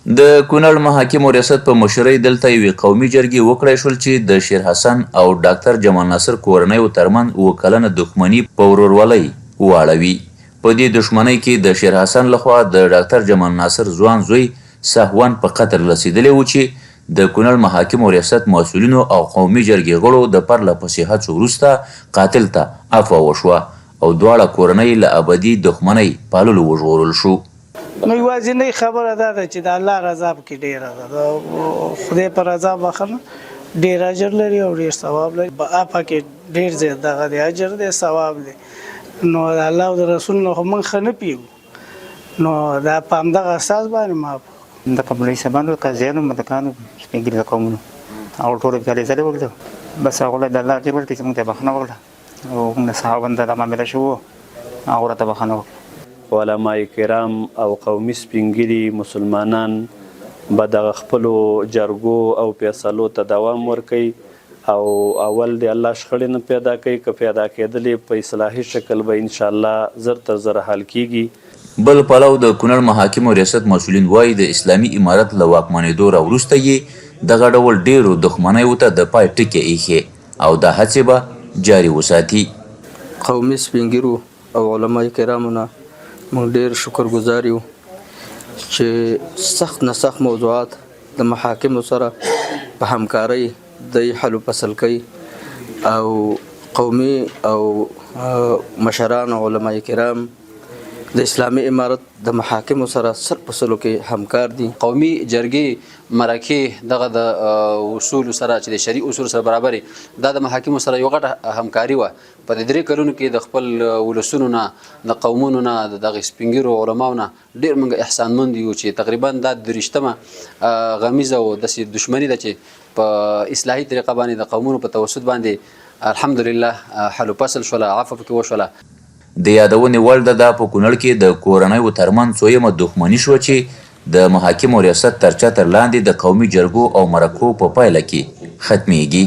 د کونړ محاکمو ریاست په مشرۍ دلته یوې قومي جرګې وکړای شول چې د شیر حسن او ډاکتر جمال ناصر کورنیو ترمنځ 7 کلنه دښمني په ورورولۍ واړوي. په دې دښمنۍ کې د شیر حسن لخوا د ډاکتر جمال ناصر ځوان زوی سهواً په قتل رسېدلی و چې د کونړ محاکمو ریاست مسؤلینو او قومي جرګې غړو د پرله پسې هڅو وروسته قاتل ته عفوه وشوه او دواړه کورنۍ له ابدي دښمنۍ پاللو وژغورل شو. نو یوازینۍ خبره دا ده چې د الله رضا پکې ډېره ده. د خدای په رضا بخښنه ډېر اجر لري او ډېر ثواب لري. په کې ډېر زیات دغه دی، اجر دی، ثواب دی. نو د الله او د رسول نه خو موږ ښه نه پیږو، نو دا په همدغه اساس باندې ما د قبلې سبانو، قاضیانو، ملکانو، سپینږیرو، د قومونو هغه ټولو هلې ځلې وکړې. بس هغه د الله اجر ورکړي چې موږ ته بخښنه وکړه او موږ صحابه د معامله شوو، هغه راته بخښنه وکړه. علماء کرام او قومي سپینږیري مسلمانان به دغه خپلو جرګو او فیصلو ته دوام ورکوي او اول د الله شخړې نه پیدا کوي. که پیدا کېدلې، په اصلاحي شکل به انشاءالله زر تر زره حل کیږي. بل پلو د کونړ محاکمو ریاست مسؤلین وايي، د اسلامي امارت له واکمنېدو را وروسته یې دغه ډول ډېرو دښمنیو ته د پای ټکی ایښی او دا هڅې به جاري وساتي. قومي سپینږیرو او علماء کرامو نه موږ ډېر شکرګزار یو چې سخت نه سخت موضوعات د محاکمو سره په همکارۍ د حل و فصل کوي او قومي او مشران او علماء کرام د اسلامي امارت د محاکمو سره 100% کې همکار دي. قومي جرګې، مرکې دغه د اصول سره چې د شرعي اصول سره برابرې، دا د محاکمو سره یو غټه همکاري وه. په دې 3 کلونو کې د خپل ولسونو نه، د قومونو نه، د دغه سپینږیرو علماو نه ډېر موږ احسانمند یو چې تقریبا دا 23مه غمیزه او داسې دښمني ده چې په اصلاحي طریقه باندې د قومونو په توسط باندې الحمدلله حل و فصل شوله، عفو پکې وشوله. د یادونې وړ ده، دا په کونړ کې د کورنیو ترمنځ څویمه دښمني شوه چې د محاکمو ریاست تر چتر لاندې د قومي جرګو او مرکو په پایله کې ختمیږي.